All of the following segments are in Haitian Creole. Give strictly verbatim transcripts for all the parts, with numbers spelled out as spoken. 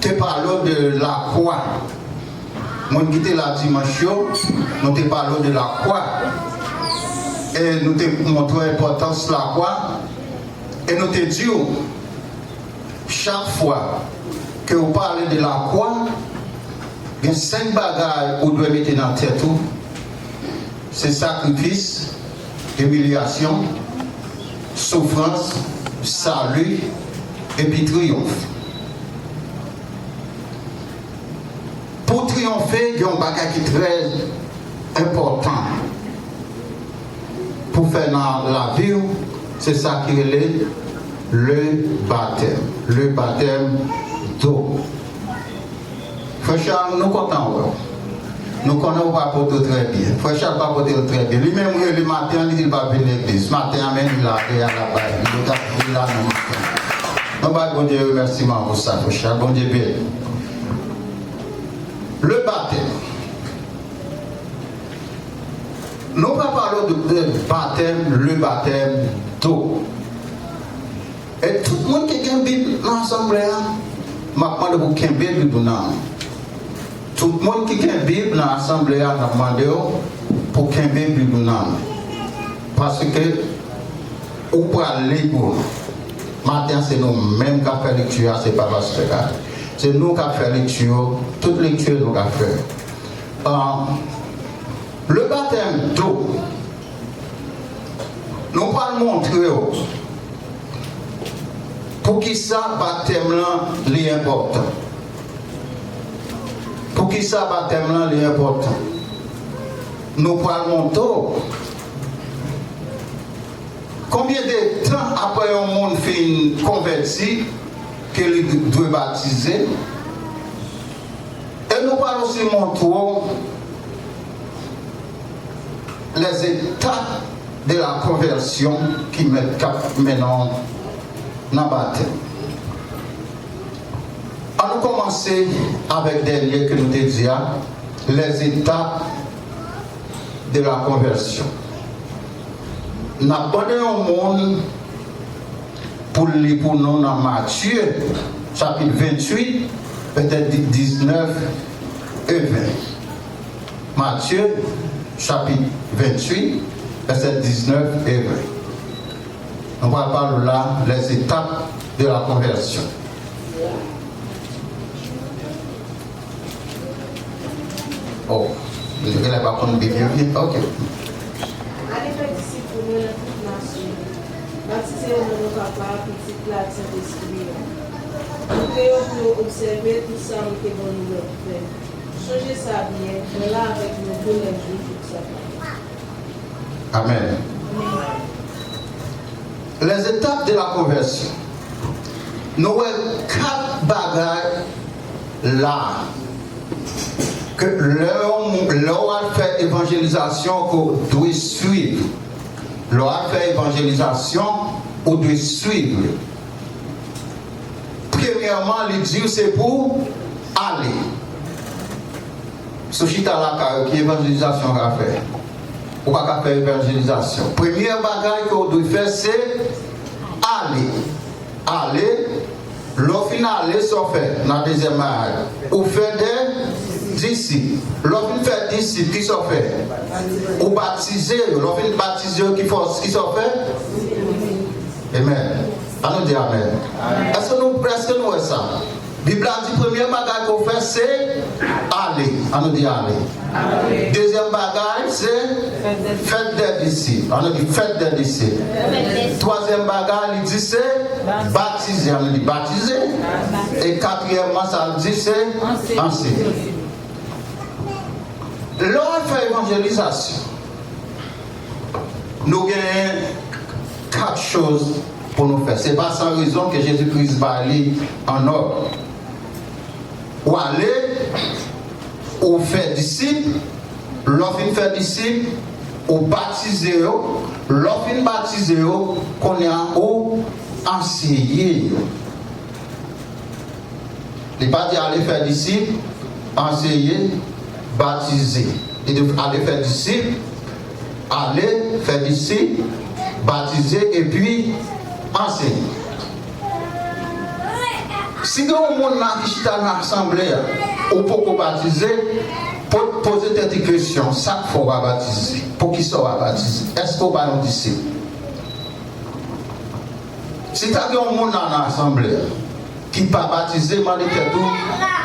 te pale w de lakwa. Moun ki te la dimanch yo, nou te pale w de lakwa. E nou te montre w enpòtans lakwa. E nou te di w, chak fwa ke w pale de lakwa, gen senk bagay ou dwe mete nan tèt ou. Se sakrifis, imilyasyon, soufrans, sali, epi triyonf. Pou w triyonfe, gen yon bagay ki trè enpòtan pou fè nan lavi w, se sa ki rele le batèm, le batèm do. Frè Charles, nou kontan wè w. Nou konnen w pa pote w trè byen. Frè Charles pa pote l trè byen. Li menm rele maten an, li di l p ap vin legliz. Maten an, men li la, li la, li la nan maten. Nou bay Bondye remèsiman pou sa, frè Charles. Bondye beni. Le batèm. Nou pa pale de, de batèm, le batèm do. E tout moun ki gen Bib nan asanble a, m ap mande pou kenbe Bib ou nan men. Tout moun ki gen Bib nan asanble a, n ap mande w pou kenbe Bib ou nan men. Paske ou pral li pou nou. Maten an, se nou menm k ap fè lekti a, se pa pastè a. Se nou k ap fè lekti yo, tout lekti nou k ap fè. Ah, le batèm do, nou pral montre w poukisa batèm lan li enpòtan. Poukisa batèm lan li enpòtan? Nou pral montre w konbyen de tan apre yon moun fin konvèti ke li dwe batize. E nou pral osi montre w les étapes de la conversion ki mèt k ap mennen w nan batèm. An nou kòmanse avèk dènye ke nou te di a, les étapes de la conversion. N ap mande yon moun pou l li pou nou nan Matye, chapit venntuit, vèsè diznèf e ven. Matye, chapit venntuit, vèsè diznèf e ven. Nou pral pale la, les étapes de la conversion. Oh, genlè pa konn Bib yo byen. Ok. Ale fè disip pou mwen nan tout nasyon yo. Batize yo nan non Papa, Pitit la ak Sentespri a. Montre yo pou yo obsève tout sa mwen te ban nou lòd fè. Sonje sa byen, mwen la avèk nou toulèjou jouk sa pa. Amèn. Les étapes de la conversion. Nou wè kat bagay la ke lè w, lè w al fè evanjelizasyon ke w dwe swiv. Lè w al fè evanjelizasyon, ou dwe swiv. Premyèman, li di w se pou ale. Si w chita lakay ou, ki evanjelizasyon w ka fè? Ou pa ka fè evanjelizasyon. Premye bagay ke w dwe fè, se ale. Ale. Lè w fin ale, sa w fè? Nan dezyèm bagay, ou fè de disip. Lè w fin fè disip, ki sa w fè? Ou batize yo. Lè w fin batize yo, ki fòs, ki sa w fè? Amen. An nou di amen. Èske nou, èske nou wè sa? Bib la di premye bagay ke w fè se ale. An nou di ale. Dezyèm bagay se fèt dè disip. An nou di fèt dè disip. Twazyèm bagay li di se batize. An nou di batize. E katriyèmman sa l di se ansenye. Lè w al fè evanjelizasyon, nou genyen kat choz pou nou fè. Se pa san rezon ke Jezi Kris bay li an òd. Ou ale, ou fè disip, lè w fin fè disip, ou batize yo, lè w fin batize yo, kounye a ou anseye yo. Li pa di ale fè disip, anseye, batize. Li di ale fè disip, ale fè disip, batize, epi anseye. Si gen yon moun la ki chita nan asanble a, ou poko batize, po-, poze tèt ou kesyon, sa k fè w pa batize? Poukisa w pa batize? Èske w pa yon disip? Si ta gen yon moun la nan asanble a ki pa batize, mande tèt ou,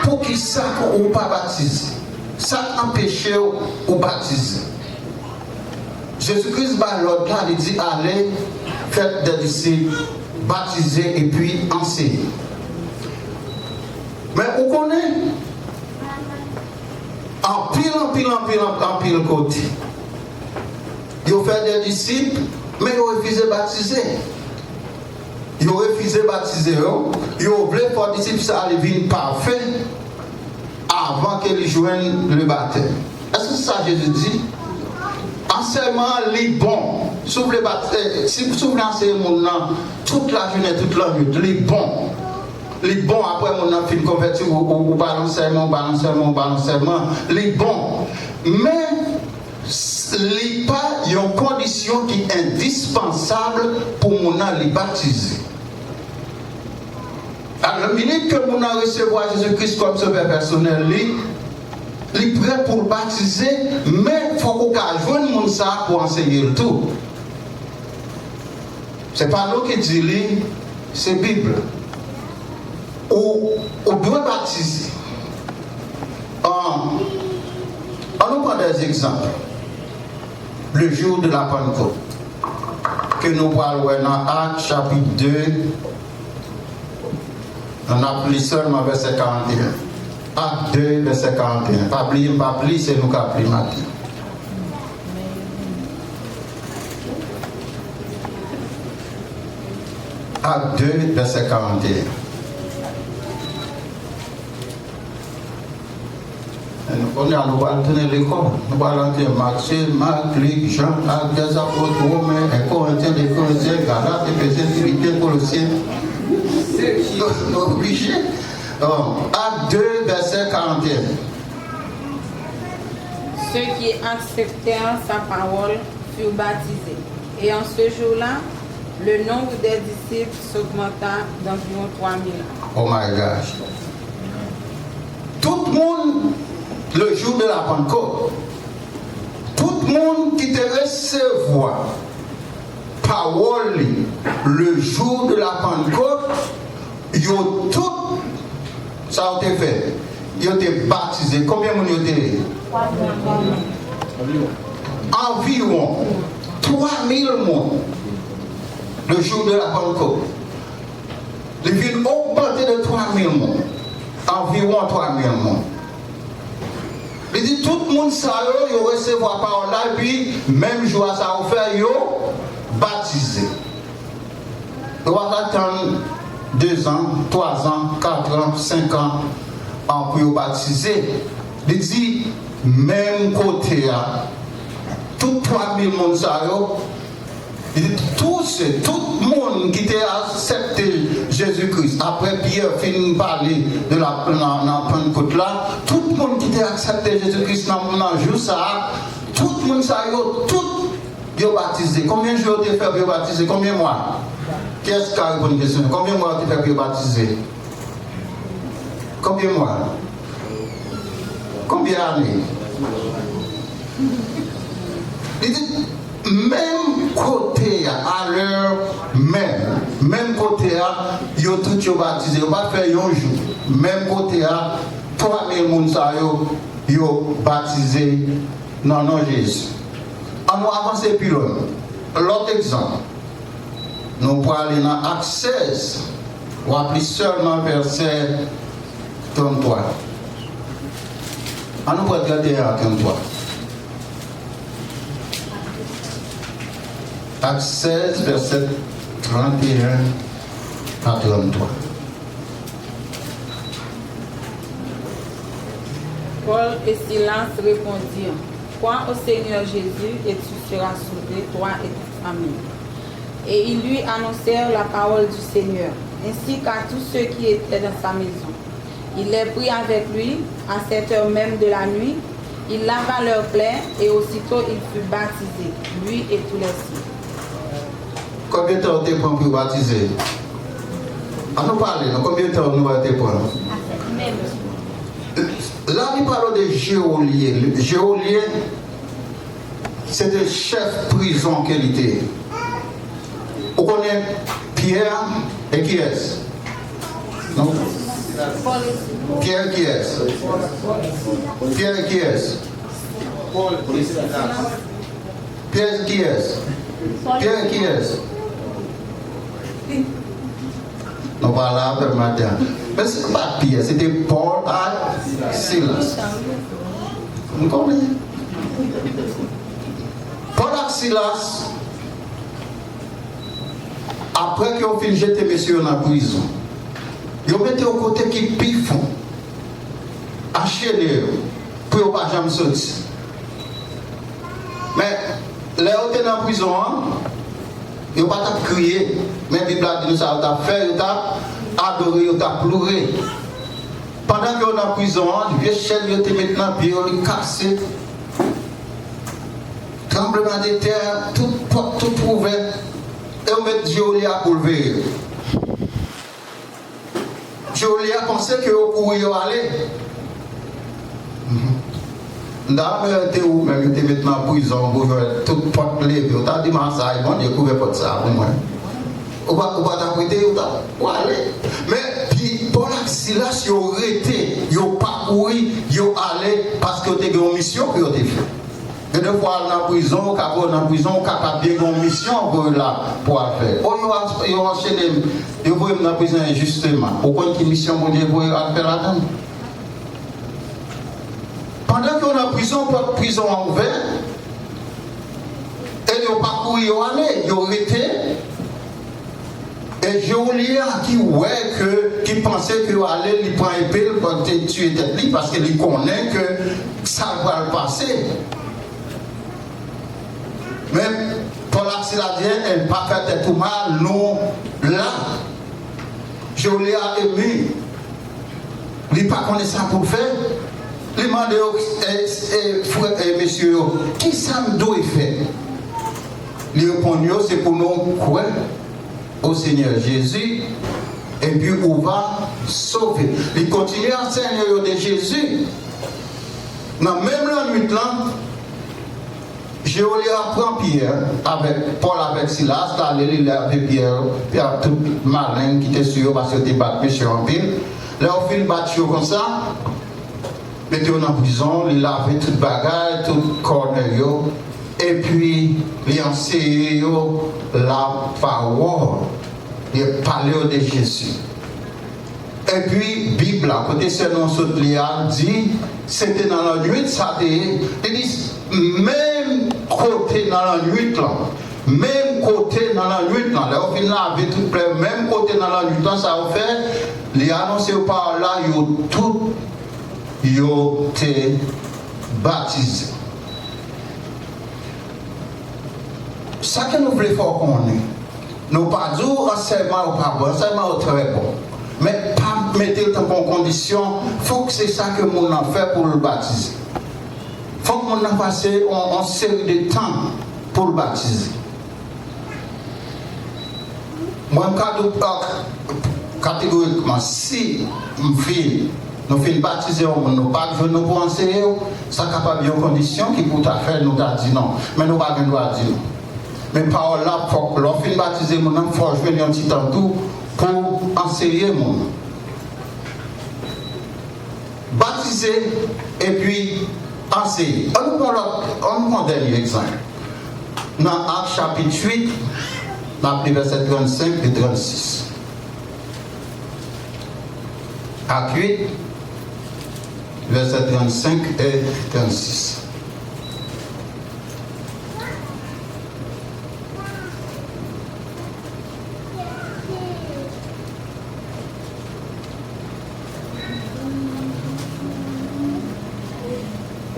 poukisa ou pa batize? Sa k anpeche w ou batize? Jezi Kris bay lòd la, li di, ale, fè dè disip, batize epi anseye. Men ou konnen, anpil, anpil, anpil, anpil, anpil kote, yo fè dè disip, men yo refize batize. Yo refize batize yo, yo vle fè disip sa li vin pafè avan ke li jwenn le batèm. Èske se sa Jezi di? Ansèyman an li bon. Si w vle bat-, eh, si, si w vle anseye moun nan tout lajounen, tout lannwit, li bon. Li bon apre moun nan fin konvèti, ou, ou, ou ba l ansèyman, ou ba l ansèyman, ou ba l ansèyman. Li bon. Men, s-, li pa yon kondisyon ki endispansab pou moun nan li batize. Alò, minit ke moun nan resevwa Jezi Kris kòm Sovè pèsonèl li, li prè pou l batize, men fòk ou ka jwenn moun sa a pou anseye l tou. Se pa nou ki di li, se Bib la. Ou, ou dwe batize. An, an nou pran des egzanp. Le jour de la Pentecôte, ke nou pral wè nan Ak chapit de, nou ap li sèlman vèsè karannteyen. Ak de, vèsè karannteyen. Pa bliye, m p ap li, se nou k ap li maten. Ak de, vèsè karannteyen. E nou konnen nou pral tounen lekòl. Nou pral antre Mak, se Mak, Lik, Jan, Ak dè Apot, Women, e Korentyen, de Korentyen, Galat, Efezyen, Filipyen, Kolosyen. Nou, nou oblije. Bon, Ak de, vèsè karannteyen. Ceux qui acceptèrent sa parole furent baptisés, et en ce jour-là, le nombre des disciples s'augmenta d'environ trois mille âmes. Oh my gosh. Tout moun, le jour de la Pentecôte, tout moun ki te resevwa pawòl li, le jour de la Pentecôte, yo tout, sa yo te fè? Yo te batize. Konbyen moun yo te ye? Anviwon twa mil moun. Le jour de la Pentecôte. Li vin ogmante de twa mil moun. Anviwon twa mil moun. Li di tout moun sa yo, yo resevwa pawòl la, epi menm jou a sa yo fè, yo batize. Yo pa ka tann dezan, twazan, katran, senkan, an, pou yo batize. Li di, menm kote a, tout twa mil moun sa yo, li di, tout se, tout moun ki te aksepte Jezi Kris, apre Pyè fin pale de la, nan, nan Pannkot la, tout moun ki te aksepte Jezi Kris nan, nan jou sa a, tout moun sa yo, tout yo batize. Konbyen jou yo te fè pou yo batize? Konbyen mwa? Kiyès ki ka reponn kesyon? Konbyen mwa yo te fè pou yo batize? Konbyen mwa? Konbyen ane? Li di, menm kote a, a lè menm, menm kote a, yo tout yo batize. Yo pa fè yon jou. Menm kote a, twa mil moun sa yo, yo batize nan non Jezi. An nou avanse pi lwen. Lòt egzanp. Nou prale nan Ak sèz. W ap li sèlman vèsè tranntwa. An nou pran tranteyen a tranntwa. Ak sèz, vèsè tranteyen a tranntwa. Paul et Silas répondirent, Crois au Seigneur Jésus et tu seras sauvé, toi et ta famille. Et ils lui annoncèrent la parole du Seigneur, ainsi qu'à tous ceux qui étaient dans sa maison. Il les prit avec lui à cette heure même de la nuit, il lava leurs plaies et aussitôt ils furent baptisés, lui et tous les siens. Konbyen tan yo te pran pou yo batize? An nou pale, non, konbyen tan nou te pran? La, li pale de Geôlier. Geôlier, se te chèf prizon ke li te ye. Ou konnen Pyè e kiyès? Non? Pyè e kiyès? Pyè e kiyès? Pyè e kiyès? Pyè e kiyès? Nou pa la avè m maten an. Men se pa Pyè, se te Pòl ak Silas. Nou konnen. Pòl ak Silas, apre ke yo fin jete mesye yo nan prizon, yo mete yo kote ki pi fon, anchene yo, pou yo pa janm soti. Men, lè yo te nan prizon an, yo pa t ap kriye. Men Bib la di nou sa yo t ap fè, yo t ap adore, yo t ap loure. Pandan ke yo nan prizon an, vye chèn yo te met nan pye yo, li kase. Tranblemanntè, tout pòt, tout ouvè. E yo met Geôlier pou l veye yo. Geôlier panse ke yo kouri, yo ale. M ta renmen te ou menm, yo te met nan prizon pou jwenn tout pòt leve. Ou ta di m, "A, sa e Bondye k ouvè pòt sa a pou mwen." Ou pa, ou pa t ap rete, ou ta, ou ale. Men, pi, Pòl ak Silas, yo rete, yo pa kouri, yo ale, paske yo te gen yon misyon pou yo te fè. Gen de fwa, al nan prizon, ou ka pran nan prizon, ou kapab gen yon misyon pou yo la, pou al fè. O, yo, yo anchene m, yo voye m nan prizon enjisteman. Ou konn ki misyon Bondye voye al fè ladan l? Pandan ke yo nan prizon, pòt prizon an ouvè, e yo pa kouri, yo ale, yo rete. E Geôlier ki wè ke, ki panse ke yo ale, li pran epe l pou te tiye tèt li, paske li konnen ke sa pral pase. Men Pòl ak Silas di, "E pa fè tèt ou mal, nou la." Geôlier emi. Li pa konnen sa pou l fè. Li mande yo, e, e, frè, e, mesye yo, "Kisa m dwe fè?" Li reponn yo, "Se pou nou kwè o Senyè Jezi, epi ou va sove." Li kontinye anseye yo de Jezi. Nan menm lannwit lan, Geôlier pran Pyè avèk, Pòl avèk Silas, l ale, li lave pye yo, pye ak tout maleng ki te sou yo, paske yo te bat mesye yo anpil. Lè yo fin bat yo konsa, mete yo nan prizon, li lave tout bagay, tout kònè yo, epi li anseye yo lapawòl, li pale yo de Jezi. Epi, Bib la, kote sè nou an sot li a, di, se te nan lannwit sa te ye. Li di, menm kote nan lannwit lan, menm kote nan lannwit lan, lè yo fin lave tout plè, menm kote nan lannwit lan, sa yo fè, li anonse yo pawòl la, yo tout, yo te batize. Sa ke nou vle fè w konnen, nou pa di w ansèyman yo pa bon, ansèyman yo trè bon. Men pa mete l tankou yon kondisyon, fòk se sa ke moun nan fè pou l batize. Fòk moun nan pase yon, yon seri de tan pou l batize. Mwen, m ka di w, ah, kategorikman, si m fin, nou fin batize yon moun, nou pa jwenn nou pou anseye w, sa kapab yon kondisyon ki pou ta fè nou ta di non. Men nou pa gen dwa di non. Men pawòl la, fòk, lè w fin batize moun nan, fò w jwenn yon ti tan tou pou w anseye moun nan. Batize epi anseye. Ann nou pran lòt, ann nou pran dènye egzanp. Nan Ak chapit uit, n ap li vèsè trannsenk e trannsis. Ak uit, vèsè trannsenk e trannsis.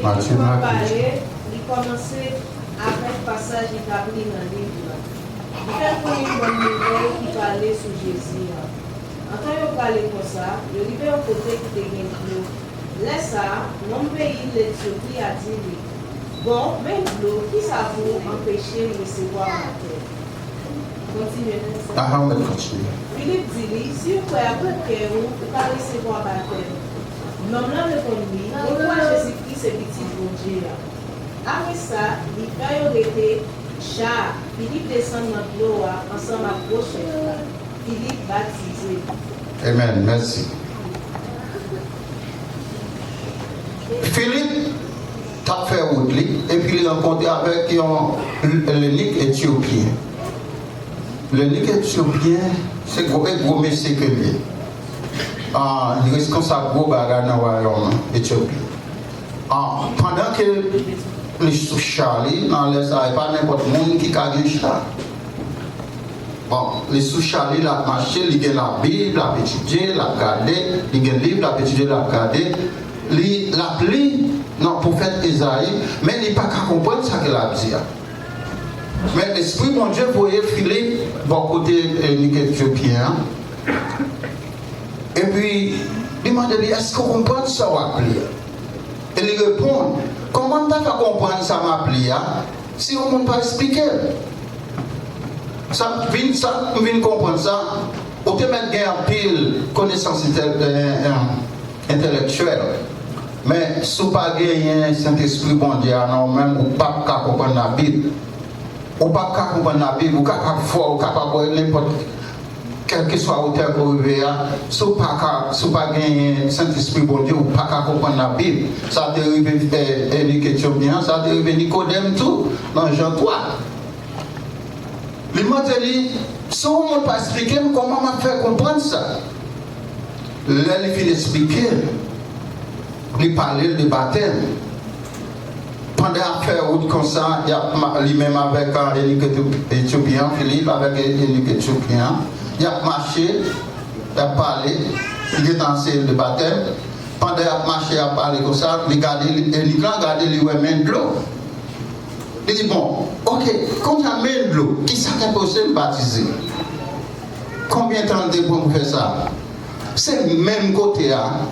Matye, Mak, Mak. Pale, li kòmanse avèk pasaj li t ap li nan liv la. Li fè l konnen yon bòn nouvèl ki pale sou Jezi a. Antan yo prale konsa, yo rive yon kote ki te gen dlo. Lè sa a, nonm peyi Letiyopi a di li, "Bon, men dlo, kisa pou anpeche m resevwa batèm?" Kontinye konsa. Aha, w mèt kontinye. Filip di li, "Si w kwè avèk kè w, ou ka resevwa batèm." Nonm lan reponn li, "Mwen kwè Jezikri se Pitit Bondye a." Apre sa, li fè yo rete cha a. Filip desann nan dlo a ansanm ak gwo chèf la. Filip batize. Amen. Mèsi. Filip t ap fè wout li, epi li rankontre avèk yon lenik etyopyen. Lenik etyopyen, se gwo, e gwo mesye ke l ye. Ah, li reskonsab gwo bagay nan wayòm Etyopi. Ah, pandan ke li sou cha li, nan lè sa, e pa nenpòt moun ki ka gen cha. Bon, li sou cha li, l ap mache, li gen Labib, l ap etidye, l ap gade, li gen liv, l ap etidye, l ap gade. Li, l ap li nan pwofèt Ezayi, men li pa ka konprann sa ke l ap di a. Men Lespri Bondye voye Filip bò kote lenik etyopyen an. Epi, li mande li, "Èske w konprann sa w ap li a?" E li reponn, "Kòman m ta fè konprann sa m ap li a, si yon moun pa esplike l?" Sa m vin, sa m vin konprann sa, ou te mèt gen anpil konesans entè-, eh, eh, entèlektyèl. Men, si w pa genyen Sentespri Bondye a nan ou menm, ou p ap ka konprann Labib. Ou p ap ka konprann Labib, ou kapab fò, ou kapab wè nenpòt, kèlkeswa wotè ke w rive a, si w pa ka, si w pa genyen Sentespri Bondye, ou pa ka konprann Labib. Sa te rive, eh, lenik etyopyen an, sa te rive Nikodèm tou, nan Jan twa. Li mande li, "Si yon moun pa esplike m, kòman m ap fè konprann sa?" Lè li fin esplike l, li pale l de batèm. Pandan y ap fè wout konsa, y ap ma-, li menm avèk, ah, lenik etyo-, etyopyen an, Filip avèk lenik etyopyen an, y ap mache, y ap pale, li gentan anseye l de batèm. Pandan y ap mache, y ap pale konsa, li gade, lenik lan gade, li wè men dlo. Li di, "Bon, oke, kounye a men dlo, kisa k enpoze m batize?" Konbyen tan l te pran pou fè sa? Se menm kote a,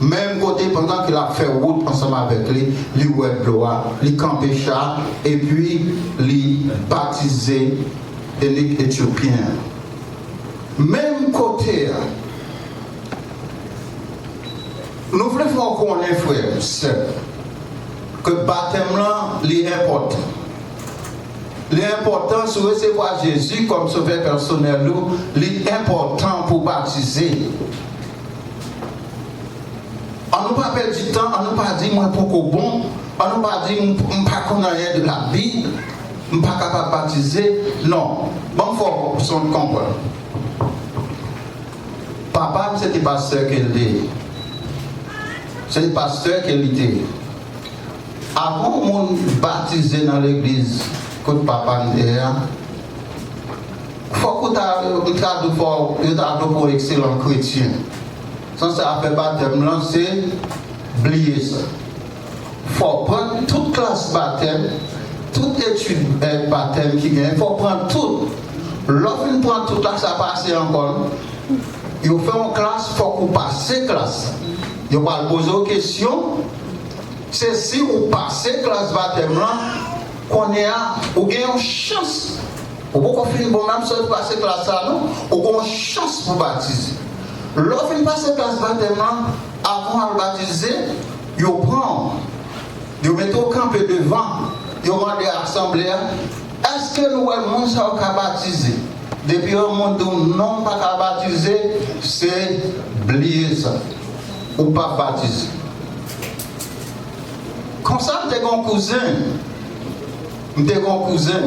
menm kote, pandan ke l ap fè wout ansanm avèk li, li wè dlo a, li kanpe cha, epi li batize lenik etyopyen an. Menm kote a, nou vle fè w konnen, frè, sè, ke batèm lan, li enpòtan. Li enpòtan, si w resevwa Jezi kòm Sovè pèsonèl ou, li enpòtan pou w batize. An nou pa pèdi tan, an nou pa di, "Mwen poko bon," an nou pa di, "M, m pa konn anyen de Labib, m pa kapab batize." Non. Ban m fè w sonje konprann. Papa m se te pastè ke l te ye. Se te pastè ke li te ye. Avan yon moun batize nan legliz kot papa m te ye a, fòk ou ta, m ta di w, fò, yo ta dwe fè w ekselan kretyen. San sa, afè batèm lan, se bliye sa. Fò w pran tout klas batèm, tout etid, eh, batèm ki genyen, fò w pran tout. Lè w fin pran tout la, sa pa ase ankò, non. Yo fè yon klas, fòk ou pase klas. Yo pral poze w kesyon, se si ou pase klas batèm lan, kounye a, ou gen yon chans. Ou poko fin bon, menm si w pase klas sa, non, ou gen yon chans pou batize. Lè w fin pase klas batèm lan, avan w al batize, yo pran w. Yo mete w kanpe devan, yo mande asanble a, "Èske nou wè moun sa yo ka batize?" Depi yon moun di w, "Non, m pa ka batize," se bliye sa. Ou p ap batize. Konsa, m te gen yon kouzen. M te gen yon kouzen.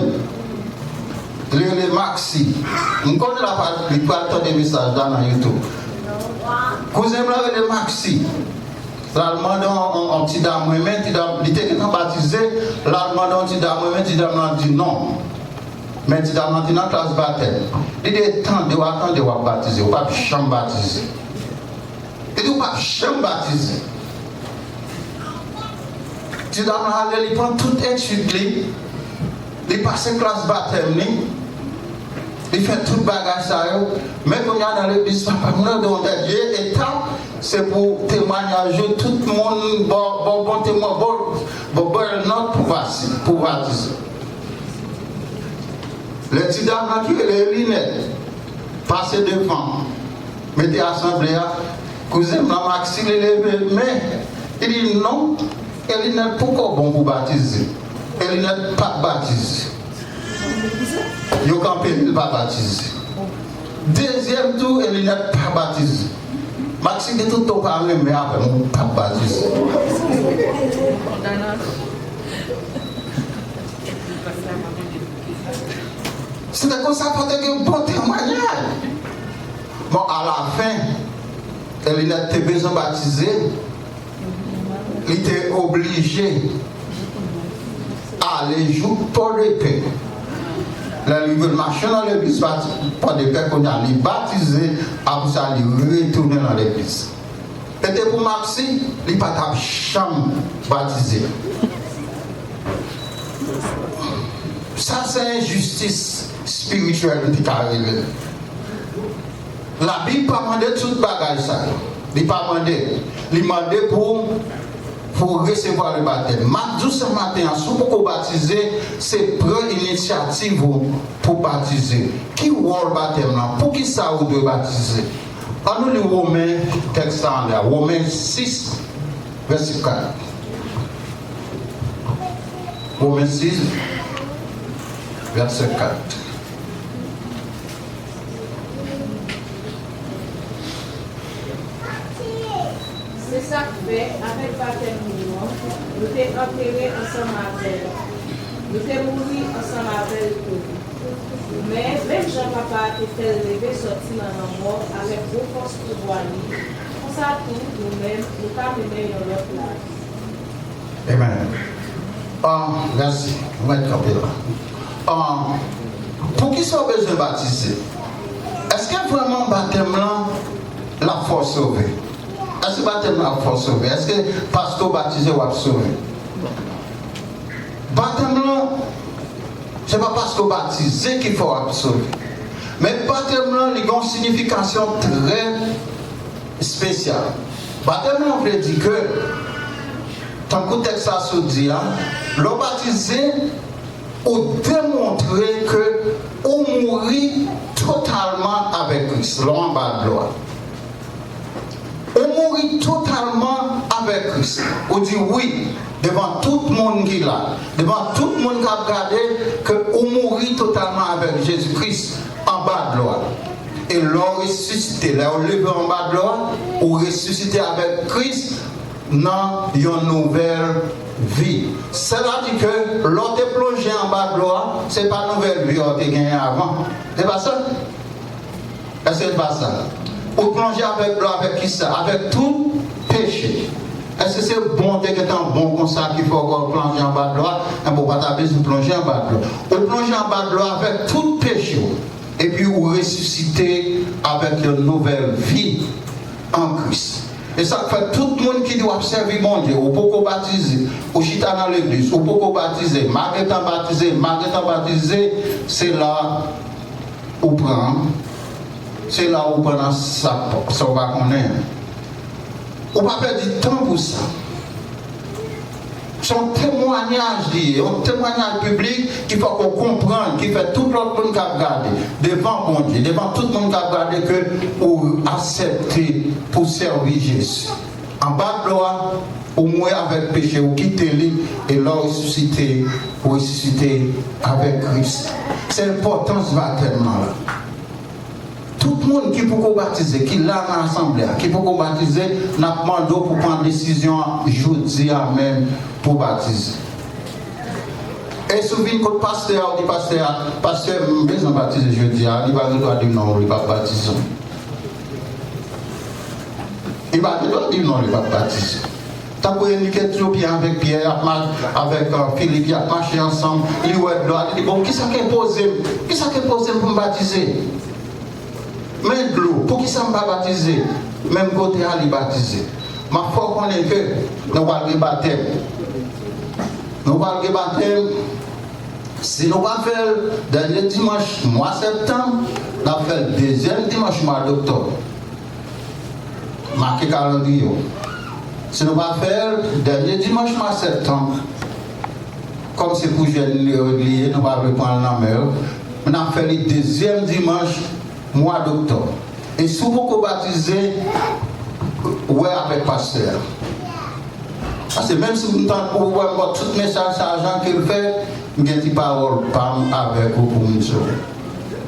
Li rele Maxi. M konnen l ap, li pral tande mesaj la nan YouTube. Kouzen m lan rele Maxi. L al mande yon, yon, yon ti dam renmen, ti dam, li te gentan batize, l al mande yon ti dam renmen, ti dam lan di non. Men ti dam lan te nan klas batèm. Li di, "Tande w a, tande w ap batize, ou p ap janm batize." Li di, "Ou p ap janm batize." Ti dam lan ale, li pran tout etid li, li pase klas batèm li, li fè tout bagay sa yo. Men kounye a nan legliz papa m nan, yon dènye etap, se pou temwayaj yo, tout moun ba w, ba w bon temwayaj, ba w, ba w bèl nòt pou bati-, pou batize. Lè ti dam lan ki rele Elinèt pase devan, mete asanble a, kouzen m lan Maxi, li leve men, li di, "Non, Elinèt poko bon pou batize." Elinèt pa t batize. Yo kanpe li, li pa batize. Dezyèm tou, Elinèt pa batize. Maxi di, "Tout tan w pa renmen avè m, ou pa t batize." Se te konsa, fò te gen bon temwayaj. Bon, alafen, Elinèt te bezwen batize. Li te oblije ale jouk Pòdepè. Lè li vin mache nan legliz Pòdepè, kounye a li batize, apre sa li retounen nan legliz. E te pou Maxi, li pa t ap janm batize. Sa se enjistis espirityèl, m te ka rele l. Labib pa mande tout bagay sa yo. Li pa mande. Li mande pou, pou w resevwa le batèm. M ap di w sa maten an, si w poko batize, se pran inisyativ ou pou batize. Ki wòl batèm lan? Poukisa ou dwe batize? Ann nou li Women, tèks la anlè a. Women sis, vèsè kat. Women sis, vèsè kat. Se sa k fè, avèk batèm nou an, nou te antere ansanm avè l, nou te mouri ansanm avè l tou. Men, menm jan Papa a te fè l leve sòti nan lanmò avèk gwo fòs pouvwa li, konsa tou, nou menm, nou ka mennen yon lòt lavi. Amen. Ah, mèsi. Ou mèt kanpe la. Ah, poukisa w bezwen batize? Èske vrèman batèm lan l ap fè w sove? Èske batèm lan ap fè w sove? Èske paske w batize, w ap sove? Batèm lan, se pa paske w batize ki fè w ap sove. Men batèm lan, li gen yon siyifikasyon trè espesyal. Batèm lan vle di ke, tankou tèks la sot di a, lè w batize, ou demontre ke ou mouri totalman avèk Kris lè w anba dlo a. Ou mouri totalman avèk Kris. Ou di wi devan tout moun ki la, devan tout moun k ap gade, ke ou mouri totalman avèk Jezi Kris anba dlo a. E lè w resisite, lè w leve anba dlo a, ou resisite avèk Kris nan yon nouvèl vi. Sètadi ke lè w te plonje anba dlo a, se pa nouvèl vi a w te genyen avan. Se pa sa? Èske se pa sa? Ou plonje avèk dlo avèk kisa? Avèk tout peche. Èske se bon, te gentan bon konsa ki fè w plonje anba dlo a? Enben, ou pa ta bezwen plonje anba dlo. Ou plonje anba dlo avèk tout peche w. Epi ou resisite avèk yon nouvèl vi an Kris. E sa k fè tout moun ki di w ap sèvi Bondye, ou poko batize, ou chita nan legliz, ou poko batize, m a gentan batize, m a gentan batize, se la ou pran, se la ou pran nan sa, sa w pa konnen. Ou pa pèdi tan pou sa. Se yon temwayaj li ye, yon temwayaj piblik ki fòk ou konprann, ki fè tout lòt moun k ap gade, devan Bondye, devan tout moun k ap gade, ke ou aksepte pou sèvi Jezi. Anba dlo a, ou mouri avèk peche, ou kite li, e lè w resisite, ou resisite avèk Kris. Se enpòtans batèm nan la. Tout moun ki poko batize, ki la nan asanble a, ki poko batize, n ap mande w pou pran desizyon an jodi a menm pou batize. E si w vin kot pastè a, ou di pastè a, "Pastè, m bezwen batize jodi a," li pa gen dwa di w non, li p ap batize w. Li pa gen dwa di w non, li p ap batize w. Tankou Enrique Ethiopien avèk Pyè, y ap ma-, avèk, euh, Filip, y ap mache ansanm, li wè dlo a, li di, "Bon, kisa k enpoze m? Kisa k enpoze m pou m batize?" Men dlo, poukisa m pa batize? Menm kote a li batize. M ap fè w konnen ke nou pral gen batèm. Nou pral gen batèm. Si nou pa fè l dènye dimanch mwa septanm, n ap fè l dezyèm dimanch mwa doktòb. Make kalandriye w. Si nou pa fè l dènye dimanch mwa septanm, kòm se pou jèn li ye, nou pa vle pran l nan men yo, N ap fè li dezyèm dimanch mwa doktòb. E si w poko batize, wè avèk pastè a. Paske menm si m tann ou wè m ba w tout mesaj sa a jan ke l fèt, m gen ti pawòl pa m avèk ou pou m di w.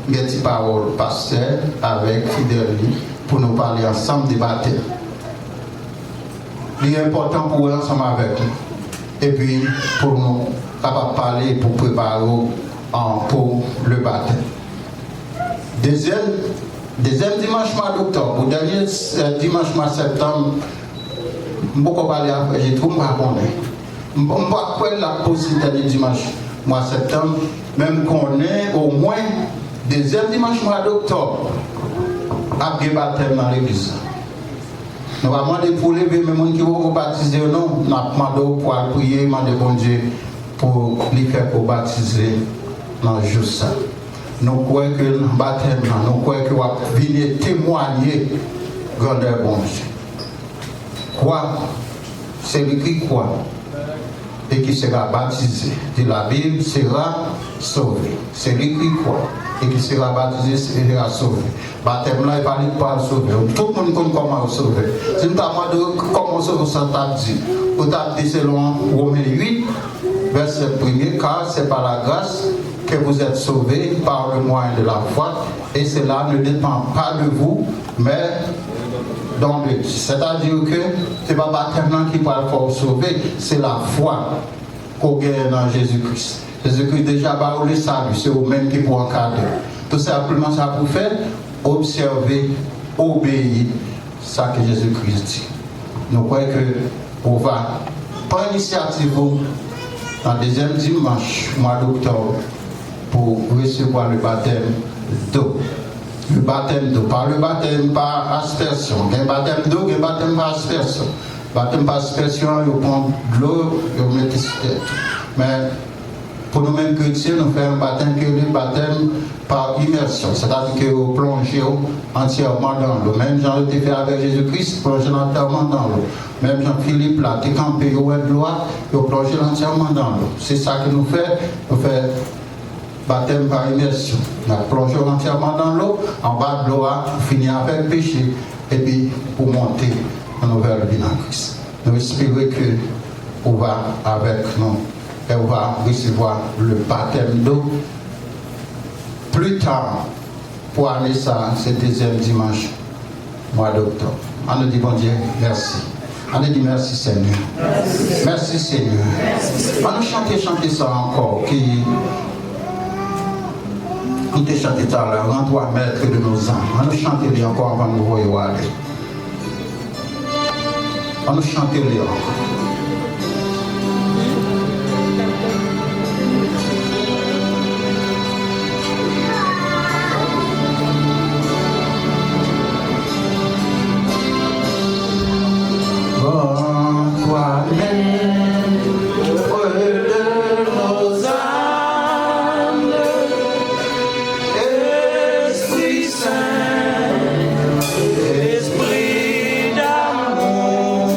M gen ti pawòl pastè avèk fidèl li pou nou pale ansanm de batèm. Li enpòtan pou w wè ansanm avèk nou. Epi pou nou kapab pale pou prepare w an pou le batèm. Dezyèm, dezyèm dimanch mwa doktòb, pou dènye, eh, dimanch mwa septanm, m poko pale a frè Jetro, m pa konnen. M, m pa kwè l ap posib dènye dimanch mwa septanm, men m konnen omwen dezyèm dimanch mwa doktòb ap gen batèm nan legliz la. Nou pa mande pou w leve men moun ki poko batize yo non. N ap mande w pou w al priye, mande Bondye pou li fè ke w batize nan jou sa. Nou kwè ke nan batèm nan, nou kwè ke w ap vin temwaye grandè Bondye. Kwa, se li ki kwa et qui sera baptisé, dit la Bible, sera sauvé. Celui qui croit et qui sera baptisé sera sauvé. Batèm la, e pa li k pral sove. Tout moun konn kòman yo sove. Si m ta mande w kòman w sove, sa w t ap di? Ou t ap di selon Women uit, vèsè premye, car c'est par la grâce que vous êtes sauvés par le moyen de la foi, et cela ne dépend pas de vous, mais don de Dieu. Sètadi ke se pa batèm nan ki pral fè w sove, se lafwa ke w genyen nan Jezi Kris. Jezi Kris deja ba ou le sali, se ou menm ki pou ankadre. Tou senpleman sa pou fè, obsève, obeyi sa ke Jezi Kris di. Nou kwè ke ou va pran inisyativ ou nan dezyèm dimanch mwa doktòb pou resevwa le batèm do. Le batèm do, pa le batèm pa aspèsyon. Gen batèm do, gen batèm pa aspèsyon. Batèm pa aspèsyon an, yo pran dlo, yo mete sou tèt. Men, pou nou menm kretyen, nou fè yon batèm ke le batèm pa imèsyon. Sètadi ke yo plonje w antyèman dan dlo. Menm jan yo te fè avèk Jezi Kris, plonje l antyèman dan dlo. Menm jan Filip la te kanpe, yo wè dlo a, yo plonje l antyèman dan dlo. Se sa ke nou fè, nou fè batèm pa imèsyon. N ap plonje w antyèman dan dlo, anba dlo a, ou fini avèk peche, epi ou monte nan nouvèl vi nan Kris. Nou espere ke ou va avèk nou e ou va resevwa le batèm do. Pli ta, pou ane sa, se dezyèm dimanch mwa doktòb. Ann nou di Bondye mèsi. Ann nou di mèsi, Senyè. Mèsi, Senyè. Ann nou chante chante sa ankò, ki, ki te chante talè, Rends-toi maître de nos âmes. Ann nou chante li ankò anvan nou voye w ale. Ann nou chante li ankò. Rends-toi maître de nos âmes, Esprit Saint, Esprit d'amour.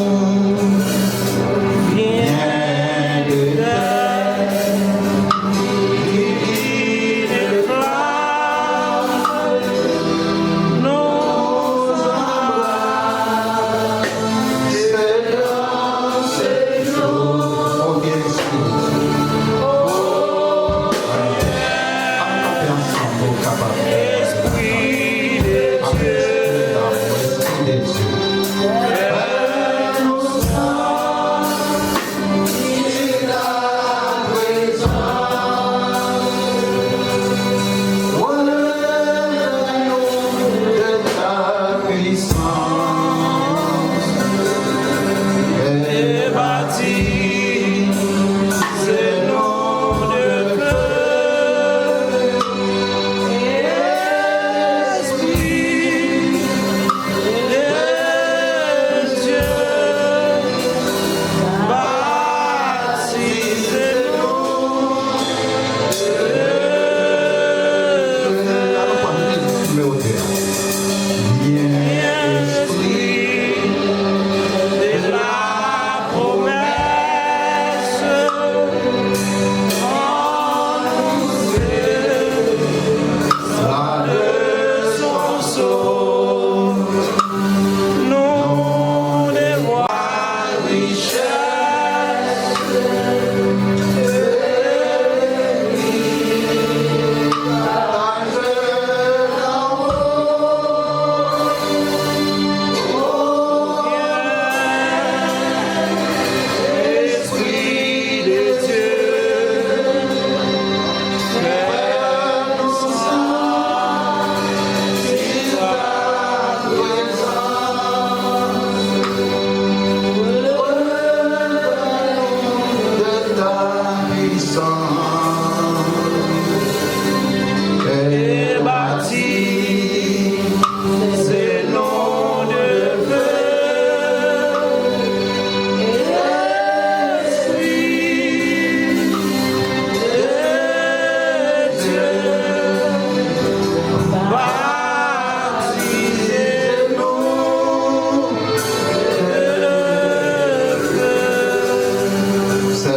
Sè,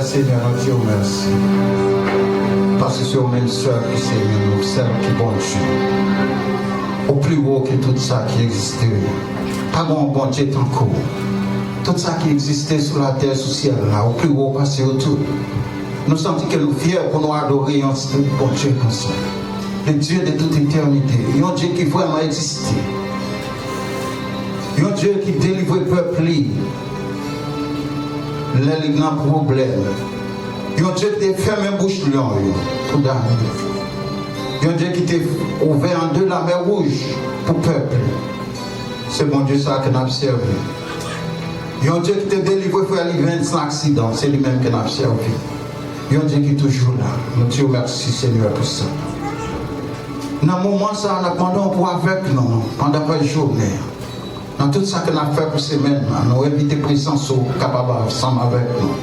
Senyè, nou di w mèsi. Paske se ou menm sèl ki Senyè nou, sèl ki Bondye. Ou pi wo ke tout sa ki egziste. Pa gen yon Bondye tankou w. Tout sa ki egziste sou latè, sou syèl la, ou pi wo pase yo tout. Nou santi ke nou fyè pou nou adore yon sèl Bondye konsa. Le Dieu de toute éternité. Yon Dye ki vrèman egziste. Yon Dye ki delivre pèp li lè li nan pwoblèm. Yon Dye ki te fèmen bouch lyon yo pou Danyèl. Yon Dye ki te ouvè an de lamè wouj pou pèp li. Se Bondye sa ke n ap sèvi. Yon Dye ki te delivre frè Livens nan aksidan, se li menm ke n ap sèvi. Yon Dye ki toujou la. Nou di w mèsi, Senyè, pou sa. Nan moman sa a, n ap mande w pou avèk nou pandan rès jounen an. Nan tout sa ke n ap fè pou semèn nan, nou envite prezans ou kapab ansanm avèk nou.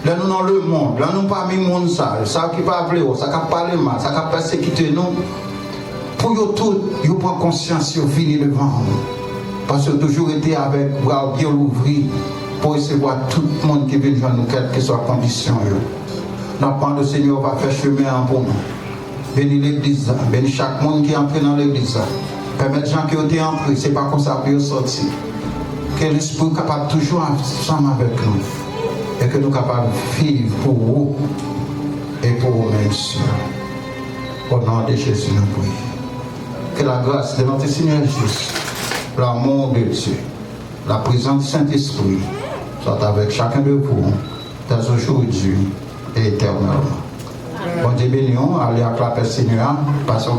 Lè nou nan lemonn, lè nou pami moun sa yo, sa yo ki pa vle w, sa k ap pale mal, sa k ap pèsekite nou, pou yo tout, yo pran konsyans, yo vini devan ou. Paske w toujou rete avèk bra w byen louvri pou resevwa tout moun ki vin jwenn ou, kèlkeswa kondisyon yo. N ap mande w, Senyè, w va fè chemen an pou nou. Beni legliz la, beni chak moun ki antre nan legliz la. Pèmèt jan ke yo te antre, se pa konsa pou yo sòti. Ke Lespri w kapab toujou ansanm avèk nou. E ke nou kapab viv pou ou e pou ou menm sèl. Au nom de Jésus, nous prions. Que la grâce de notre Seigneur Jésus, l'amour de Dieu, la présence du Saint-Esprit soit avec chacun de vous, dès aujourd'hui et éternellement. Bondye beni w, ale ak lapè Senyè a, pase yon